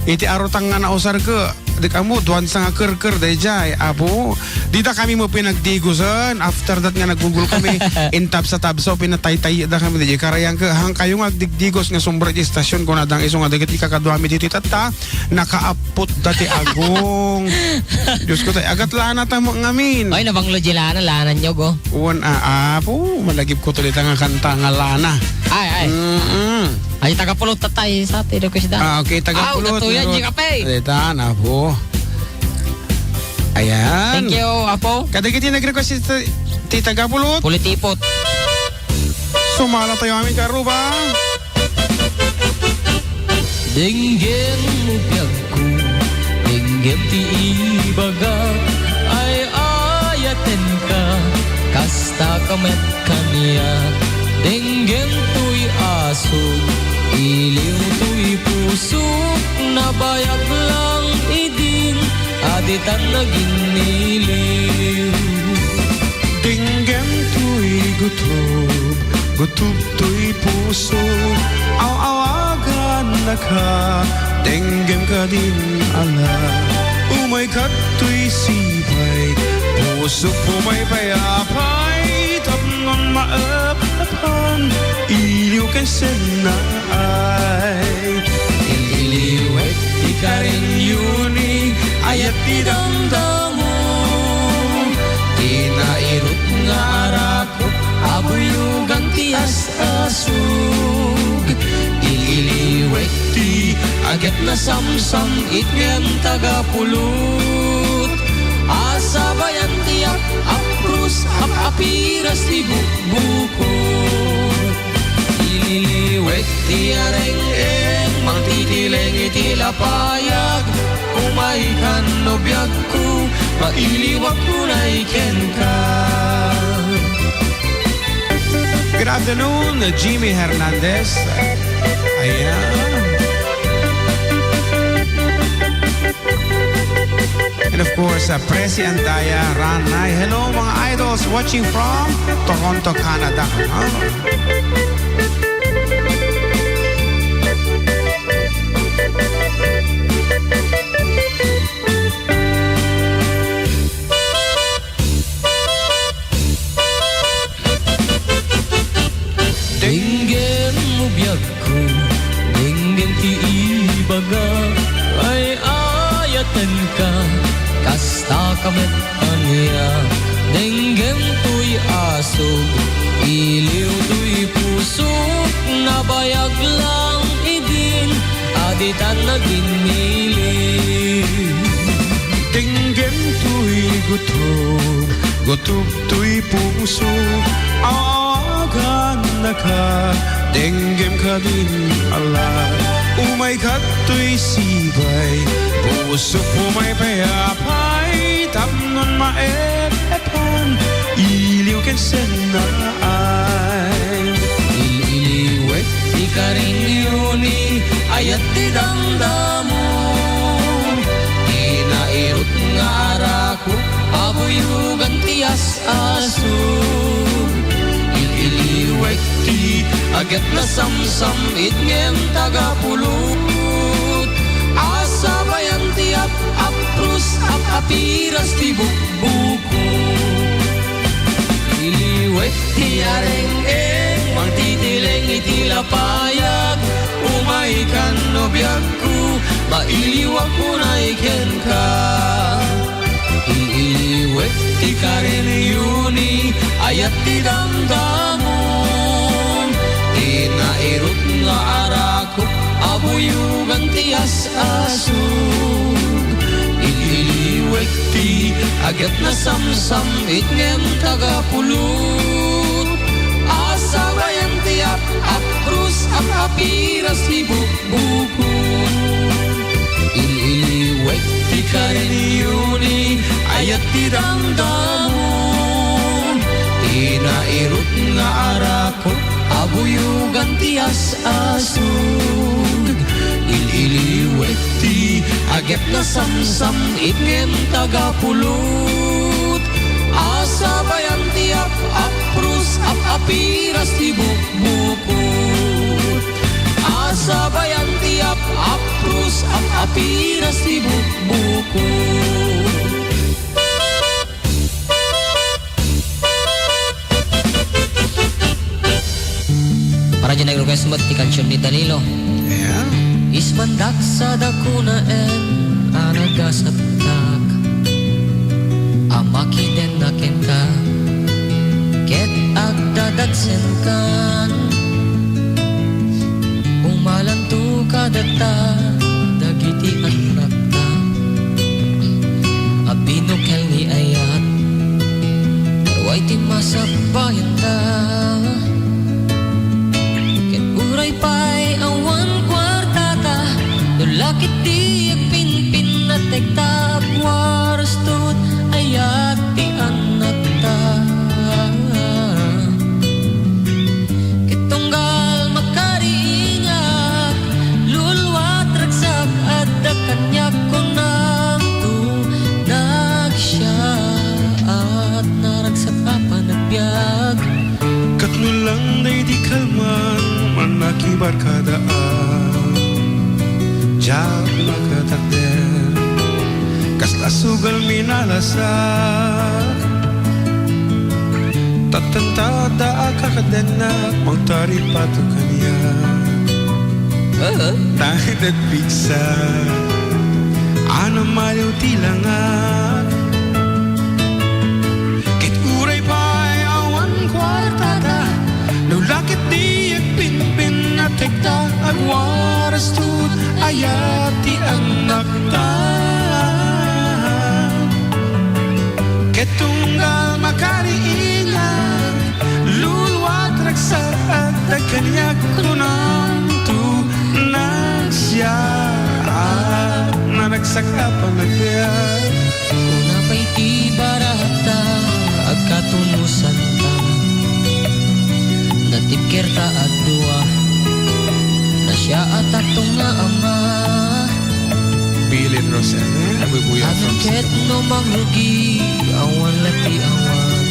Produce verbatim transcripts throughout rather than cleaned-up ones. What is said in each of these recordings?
Iti arutang nga nausar ke, di ka mo, duan sa nga kerker, dayjay, apo. Dita kami mo pinagdigosan. After that nga naggulgul kami, intabsa-tabsa, pinataytay da kami, dayjay. Karayang ke, hang kayo nga agdigdigos nga sumbra di istasyon, kuna dang iso nga dagiti kakaduami ditoy tatta, nakaapot da ti agong. Diyos ko, tay, agat lana ta mo ngamin. Ay, nabanglo di lana, lana nyo, go. Wan, ah, apo, malagip ko to dita nga kanta nga lana. Ay, ay. Mm-mm. Ay, taga Pulot tatay sa ti request da. Ah, okay, taga Aw, Pulot, natuya, Pulot. Di kape. Dita, na po. Ayan. Thank you, Apo. Kadagiti nag-request ti, ti taga Pulot. Pulitipot. Sumala tayo amin karuba. Denggem mo biagko, denggem ti ibagak, ay ayatenka, kasta ka met kaniak. Denggem toy asok, iliw toy pusok, nabayag lang idin, a ditan naginniliw. Denggem toy gutob, gutob toy pusok, aw-awagannaka, denggem kadin ala. Umay kadtoy sipay, pusok pumaypay apay, tapnon maep-epan, iliw ken sennaay. Il-iliwek ti karinyo ni ayat ti damdamo, ti nairut nga arakop a buyogan ti as-asug. Il-iliwek ti aget nasamsam-it ngem taga Pulot, a sabayan ti ap-, aprus, ap-, apiras ti bukbukot. Ililiwek ti areng-eng, mangtitileng iti lapayag, umaykan no biagko, mailiwak unay kenka. Good afternoon, Jimmy Hernandez. Ayan. And of course, uh, Presi Antaya, Ranay. Hello, mga idols watching from Toronto, Canada. Ah. Denggem mo biagko, denggem ti ibaga, ay ayatenka, kasta ka met ania. Denggem toy asog, iliw toy pusok, nabayag lang idin, a ditan naginniliw. Denggem toy gutob, gutob toy puso, awagannaka, denggem kadin ala. Umay kadtoy sipay, pusok pumaypay apay, tapnon maep-epan, iliw ken sennaay. Il-iliwek ti karinyo ni ayat ti damdamo, ti nairut nga arakop a buyogan ti as-asog. Il-iliwek ti aget nasamsam-it ngem taga Pulot, a sabayan ti ap-, aprus, ap-, apiras ti bukbukot. Iliwek ti areng-eng, mangtitileng iti lapayag, umaykan no biagko, mailiwak unay kenka. Il-iliwek ti karinyo ni ayat ti damdamon, ti nairut nga arakop a buyogan ti as-asog. Il-iliwek ti aget nasamsam-it ngem taga Pulot, a sabayan ti ap-, aprus, ap-, apiras ti bukbukot. Il-iliwek ti karinyo ni ayat ti damdamon, ti nairut nga arakop a buyogan ti as-asog. Il-iliwek ti aget nasamsam-it ngem taga Pulot, a sabayan ti ap-, aprus, ap-, apiras ti bukbukot. A sabayan ti ap-, Apros am-apiras ti bukbuko. Para dyan nag-request met ti kansion ni Danilo. Yeah. Ismandak sada kunaen a nagasattak a makidenna kenka, ket agdadagsenkan. Umalanto kadata dagiti annakta a binukel ni ayat, ruay ti masakbayanda. Ket uray pay awan kuartata, no la ket ti agpinpinnatekta, agwarasto ti ayat ti annakta. Ket tunggal makariingak, luluat ragsak adda kaniak, kunamto, nagsiaat, naragsak a panagbiag. Ket no lang daydi kalman, mannakibarkada a diak makatakder. Kasla sugal minalasak, tattanta adda a kakadennak, mangtaripato kaniak. Tangted pigsa a namaliw ti langak. Ket uray pay awan kuartata, no la ket ti agpinpinnatekta, agwarasto ti ayat ti annakta. Ket tunggal makariingak, luluat ragsak adda kaniak, kunamto, nagsiaat, naragsak a panagbiag. Kuna pay ti barata, agkatunusanta, natibkerta a dua, nasiaatato nga ama. Bilin Rosena, Abubuya from Akin ket Cebu. No mangrugi, awan la ti awan.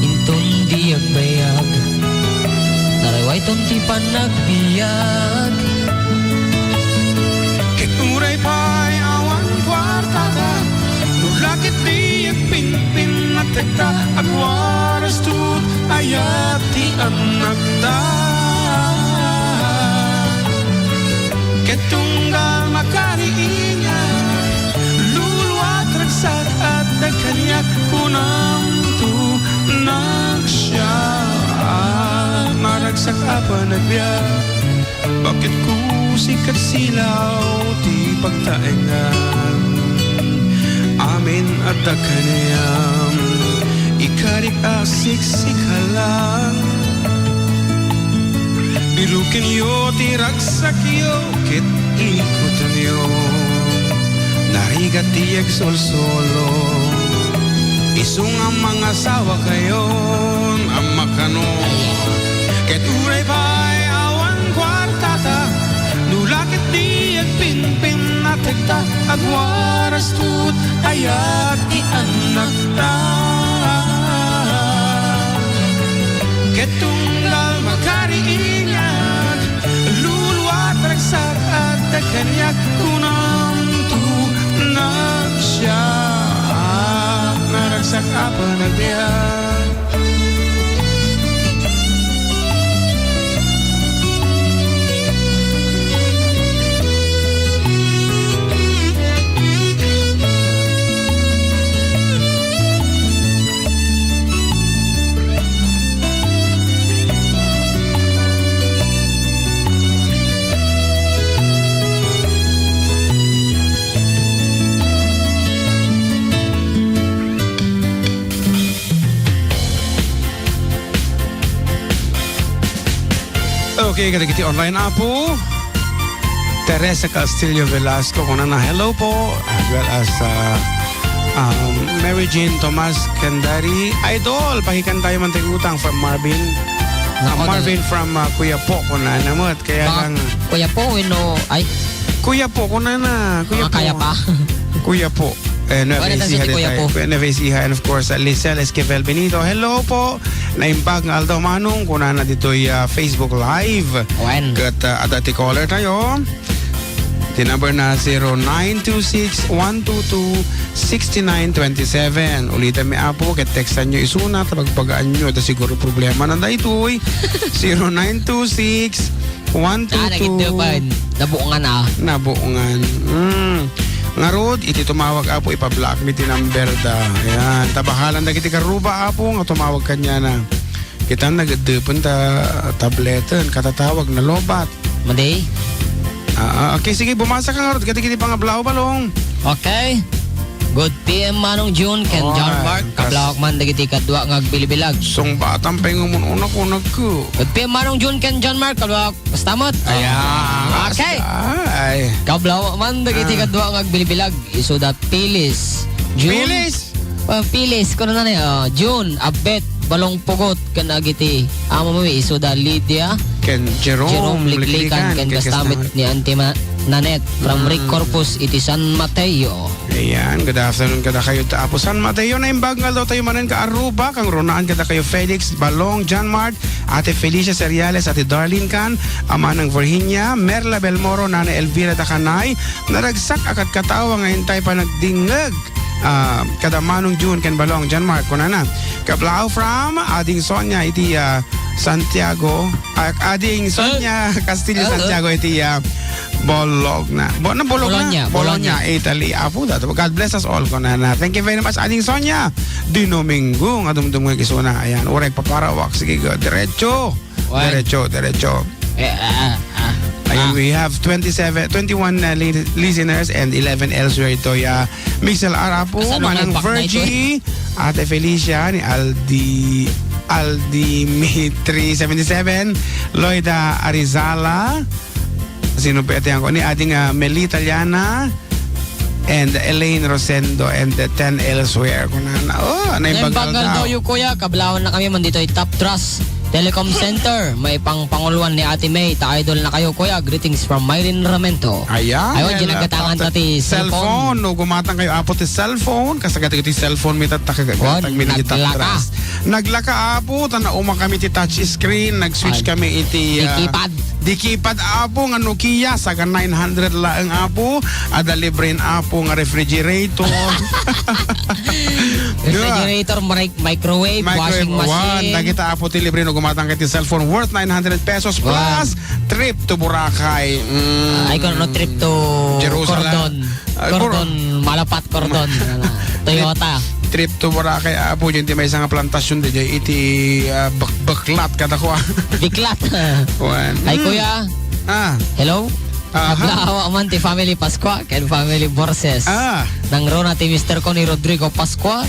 Inton di agbayag, naruayton ti panagbiag. Ket uray pay awan kuartata, no la ket di agpinpinnatekta, agwarasto ti ayat ti annakta. Ket tunggal makariingak, luluat ragsak adda kaniak, kunamto, nagsiaat, naragsak a panagbiag. Bakit kusik ket silaw ti pagtaengan? Amin adda kaniam, ikarik a siksikalan. Birukenyo ti ragsakyo ket ikutenyo. Narigat ti agsolsolo. Isu nga mangasawakayon a makano. Ket uray pay awan kuartata, no la ket di agpinpinnatekta, agwarasto ti ayat ti annakta. Ket tunggal makariingak, luluat ragsak adda kaniak, kunamto, nagsiaat, naragsak a panagbiag. Okay, kadagiti online, Apo. Teresa Castillo Velasco, kunana, "Hello po," as well as, uh, um, Mary Jane Tomas Candari. Idol, pakikanta man ti utang from Marvin. Nako, uh, Marvin dali. From, uh, Kuya Po, kunana met. Kaya mga lang Kuya Po, ino, ay. Kuya Po, kunana, Kuya Po. Mga kaya pa. Kuya Po. Eh, Nueva Ecija, Kuya Apo. Nueva Ecija, and of course, uh, Lisel Esquivel Benito. Hello po. Naimbag nga aldaw, Manong, kunana ditoy, uh, Facebook Live. Wen. Ket, uh, adda ti caller tayo. Ti number na zero nine two six, one two two, six nine twenty seven. Ulitan mi, Apo, ket textan nyo isuna, ta pagbagaan nyo, da siguro problema na daytoy. Zero nine two six, one two two. Ah, nagiddupan. Nabungan, ah. Nabungan. Mm. Ngarud, iti tumawag, Apo, ipablock mi ti number da. Ayan. Ta bahalan dagiti karuba, Apo, nga tumawag kaniana. Kita nagiddupan ta tableten, katatawag na lobat. Madi? Ah, ah, okay, sige, bumasa ka ngarud. Kadagiti pangablaw, Balong. Okay. Good P M Manong June ken John Mark. Kablawak man dagiti kadua nga agbilbilag. Sungbatan pay nga mun-una ko nagku. Good P M Manong June ken John Mark. Kablawak, basta met. Ayan. Ah, okay. Ay. Kablawak man dagiti kadua nga agbilbilag. Isu da Pilis. June. Pilis? Ah, Pilis, kuno na ni, ah, June, Abet, Balong Pugot, ken agiti amo mi, isu da Lydia. Ken Jerome, Jerome Liklikan, ken kastamit ni Auntie Ma-, Nanette from Rick Corpus iti San Mateo. Ayan, good afternoon kada kayo ta Apo San Mateo. Naimbag nga aldaw tayo manen ka Aruba, kang runaan kada kayo Felix, Balong, John Mart, Ate Felicia Seriales, Ate Darlene Can, Amanang Virginia, Merla Belmoro, Nana Elvira Dacanay, naragsak a katkatawa nga intay panagdingngeg, ah, kada Manong June ken Balong, John Mark, kunana. Kablaaw from Ading Sonia iti, ah, Santiago, ah, Ading Sonia Castillo Santiago iti, ah, Bologna. Bo-, na Bologna? Bologna, Bologna, Bologna. Italy. Apo, that, God bless us all, kunana. Thank you very much, Ading Sonia. Di Domingo, nga dumdum nga gisuna. Ayan, uray paparawak. Sige, go. Diretso. Wan. Diretso, diretso. Eh, ah, ah, ah. Ayan, ah. We have twenty-seven, twenty-one, uh, li-, listeners and eleven elsewhere ito, ya. Mixel R Apo, Manang Virgie, Ate Felicia, ni Aldi, Aldi Mitri seventy-seven, Loida Arizala, sino pa ito yan ko? Ni Ading, ah, Meli Italiana, and Elaine Rosendo, and the ten elsewhere. Kunana, oh, naimbag nga aldaw. Naimbag nga aldaw, yu, kuya. Kablaawan na kami man ditoy Top Trust Telecom Center. May pang-, panguluan ni Ate May. Ta idol na kayo, kuya. Greetings from Myrin Ramento. Ayan. Aywan, di naggatangan ta ti cellphone. Cellphone. No, gumatang kayo, Apo, ti cellphone. Kasagati ti cellphone, mi tatta kagatag mi ti Top Trust. Naglaka, Apo. Ta nauma kami ti touch screen. Nag-switch kami iti, ah, di keypad. Di keypad, Apo, nga Nokia, saka nine hundred laeng, Apo. Adda libre, Apo, nga refrigerator. Refrigerator, mic-, microwave, washing machine. Dagita, Apo, ti libre no gumatang ket ti cellphone worth nine hundred pesos plus trip to Boracay. Mm. Ay, kuno trip to Jerusalem. Cordon. Ah, Cordon, Malapat, Cordon. Toyota. Trip to Boracay, Apo, diay ti maysa nga plantasyon diay iti, ah, bak-, baklat kadakua. Biklat. Wan. Ay, kuya. Ah. Hello? Aha. Kablaawa man ti family Pascua ken family Borses. Ah. Nangruna ti mister ko ni Rodrigo Pascua.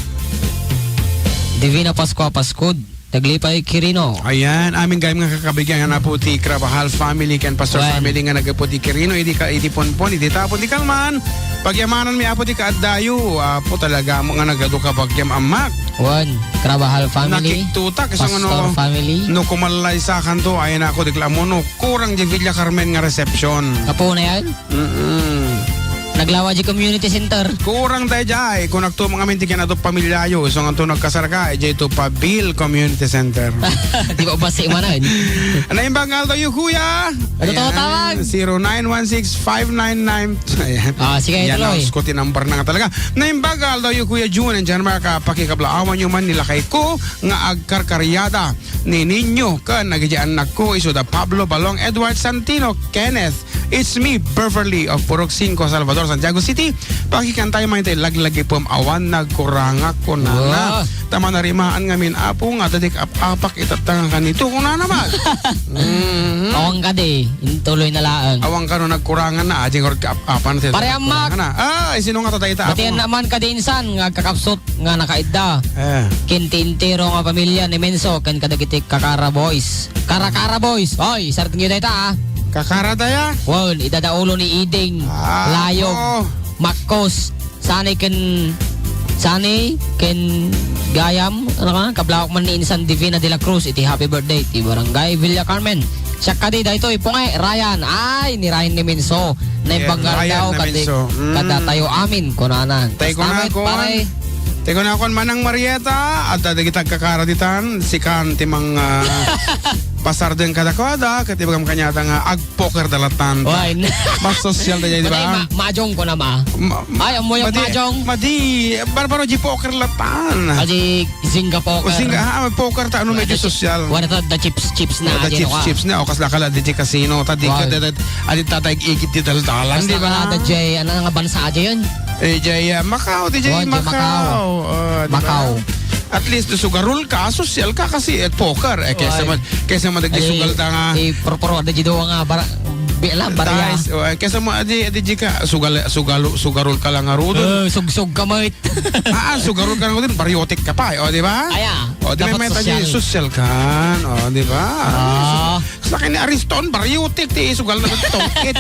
Divina Pascua Pascud. Taglipay Quirino. Ayan, amin gayam nga kakabigyan, Apo, ti Carabajal family ken Pastor family nga naggapu ti Quirino, idi ka, idi ponpon, idi tapon, di kalman. Pagyamanan mi, Apo, ti kaaddayo, Apo, talaga mo nga nagadu ka bagyam ammak. Wan, Carabajal family, Nakiktutak, isang Pastor ano, family. No kumalaysa kanto, ayan ako, di kala mo, no, kurang di Villa Carmen nga reception. Apo na yan? Mm-mm. Naglawa di community center. Kurang tayo jay. Kung nagtumang amin ti kinadop pamilyayo, iso nga to nagkasarka, eh, jay to Pabil Community Center. Di ba basi manan? Naimbag nga aldaw yu, kuya. Ano to, ayan, tawag? Zero nine one six five nine nine. Ayan. Ah, sige, yan, tuloy. Ang scoot, number na nga talaga. Naimbag nga aldaw yu, Kuya June and Jan Mark, ah, pakikablaawan yu man ni lakay ko nga agkarkaryada ni Niño ken nagidi annakko, isu da Pablo, Balong, Edward, Santino, Kenneth, It's me, Beverly of Purok Cinco, Salvador, Santiago City. Pakikantay man iti laglagipem awan nagkurangak, kunana. Wow. Ta manarimaan ngamin, Apo, nga adda ti kaapapak itatta nga kanito, kunana man. Mhm. Awan kadi, intuloy na laeng. Awan kano nagkurangan na, adi nga kaap-apan ti nagkurangan na. Pare Ammak. Ah, sino nga tatay ta, Apo? Batian naman kadi insan nga agkakapsut nga nakaidda. Eh. Ken ti entero nga pamilya ni Menso ken kadagiti Kakara Boys. Karakara Boys. Oy, sartenyo dayta, ah. Kakara daya? Wen, idadaulo ni Iding, ah, Layog, oh, Makos, Sani ken, Sani ken Gayam, ano ka, kablawak man ni Insan Divina de la Cruz iti happy birthday ti Barangay Villa Carmen. Siak kadi daytoy, pungay, Ryan. Ay, ni Ryan ni Minso. Naimbag nga aldaw, Ryan na kadi, Minso. Mm. Kadatayo amin, kunana. Tay Basta met, kunakon, pare. Tay kunakon, Manang Marieta, adda dagiti agkakara ditan, sikan ti mang, ah, pasardeng kadakuada, ket ibagam kaniada nga agpoker da lattan. Why? Mas sosyal da, di ba? Patay, ma-, mahjong ko na ma. Ma-, Ay, ammo yung madi, mahjong. Madi, barbaro, di poker lattan. Adi, Zynga poker. O, Zynga, ah, poker ta, ano, medyo sosyal. Wala ta, da chips, chips na, o, da chips, chips na. O, kasla kala, di, di casino. Ta, di ka, da, da, adi, tatay, igit, di daldalan, di ba? Kasla kala, da, Jay, ano nga bansa, Jay, yun? Eh, Jay, ah, Macau, di, Jay, oh, Jay, Macau. Macau. Oh, di ba? Macau. At least, sugarol ka, sosyal ka, kasi, eh, poker, eh, kesa man, kesa man, dagdi sugal ta nga. Eh, purpuro, da, Jay, duwa nga, bara-, bi-, alam, bariya. Dice, oh, eh, kesa mo, adi, adi, di ka, sugal, sugal, sugarol ka lang nga rudo. Eh, sugsog ka, mate. Ah, ah, sugarol ka na din, baryotik ka pa, eh, o, di ba? Aya, o, di ba, dapat may meta sosyal. Sosyal ka, o, di ba? Ah. Sa akin ni Ariston, baryotik, ti sugal na tungit.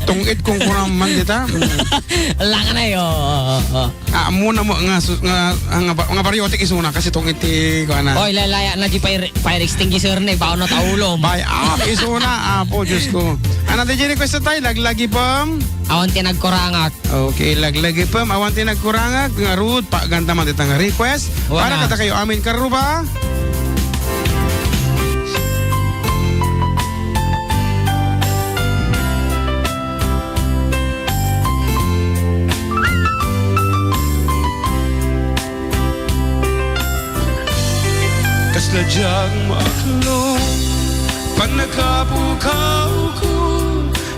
Tungit kung kurang man, di ta? Mm. Langan ay, o, o, o. Ah, muna mo nga, su-, nga, nga, nga baryotik isuna kasi tungit ti, kuana. Oy, lalaya na di fire, fire extinguisher na, ibaon na taulo. Bay, ah, isuna, apo, Diyos ko. Ano, di request tayo, laglagi pang? Awan ti nagkurangak. Okay, laglagi pem, awan ti nagkurangak, ngarud, paganta man dita nga request. Wala. Para kadakayo amin, karuba. Kasla diak maaklo, pannakapukawko,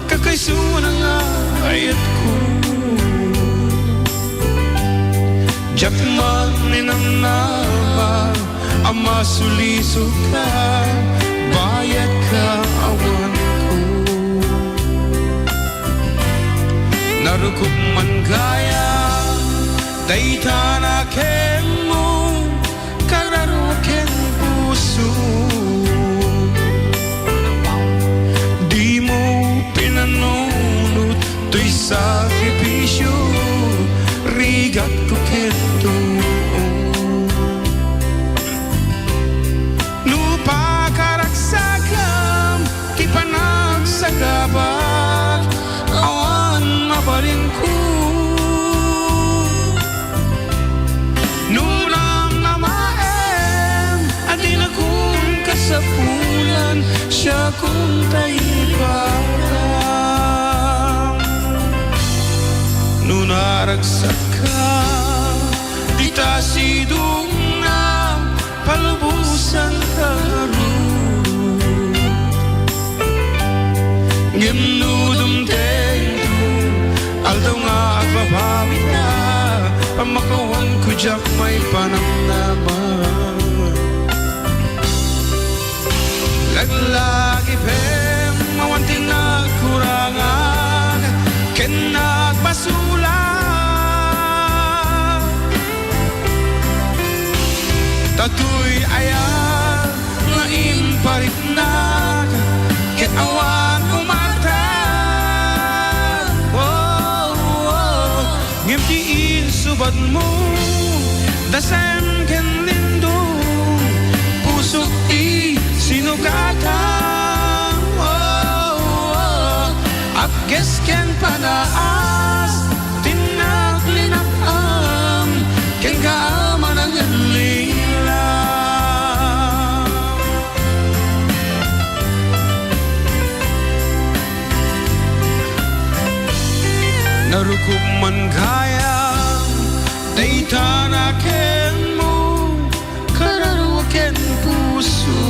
kakaisuna nga ayatko. Diak man ninamnama a masulisoka, bayat ka awanko. Narukop man gayam dayta nakenmo, kararua ken puso. Dimo pinanunot toy sakripisio, rigatko ken too. No pakaragsakam ti panagsagabak, awan mabalinko. No namnamaem a dinakon kasapulan, siakon ta ipatang. No naragsakka, dita sidongna, palubosanka ngarud. Ngem no dumtengto, aldaw nga agbabawika, pamakawanko diak maipanamnama. Laglagipem, awan ti nagkurangak ken nagbasolak. Ta toy aya nga impariknak ket awan umatang. Oh, oh. Ngem ti insubatmo, dasem ken lindong, pusok ti sinukatam. Oh, oh. Apges ken panaas, tinnak linap-am, kenka a manangallilaw. Narukop man gayam dayta nakenmo, kararua ken puso.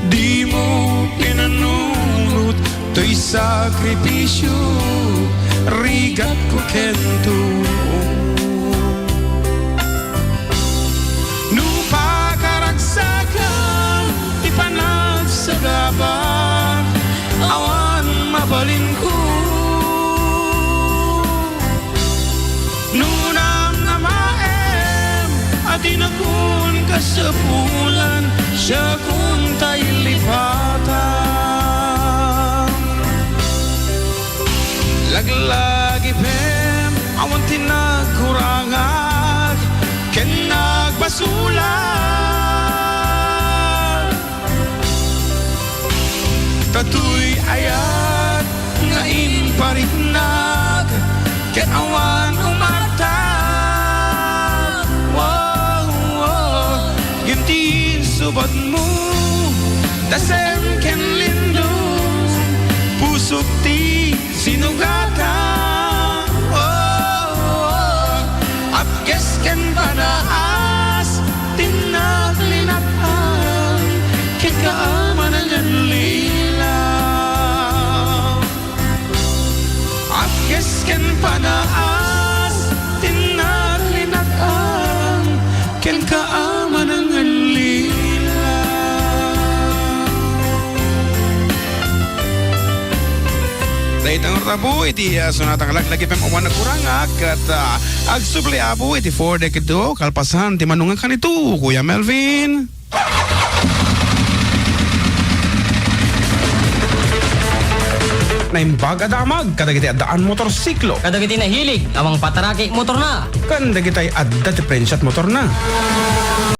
Dimo pinanunot toy sakripisio, rigatko ken too. No pakaragsakam ti panagsagabak, awan mabalinko. No namnamaem a dinakon kasapulan, siakon ta ilipatan. Laglagipem, awan ti nagkurangak ken nagbasolak. Toy ayat nga impariknak ket awan umarta. Wow, wow. Ngem ti insubadmo, dasem ken lindong pusok ti sinugatan. Wow, wow. Apkes ken panaas, tinnak linatang, ket kaamanangan lilaw. Apkes ken panaas, tinnak linatang, ken kaamanangan lilaw. Dayta nga rabo iti, ah, Sonata nga Laglag F M awan nagkurangak, ket, ah, agsubli, Apo, iti four decade to, kalpasan ti manungan kanito, Kuya Melvin. Naimbag a damag kadagiti addaan motorsiklo. Kadagiti nahilig a mangpataraki motorna. Ken dagitay adda ti prensiat motorna.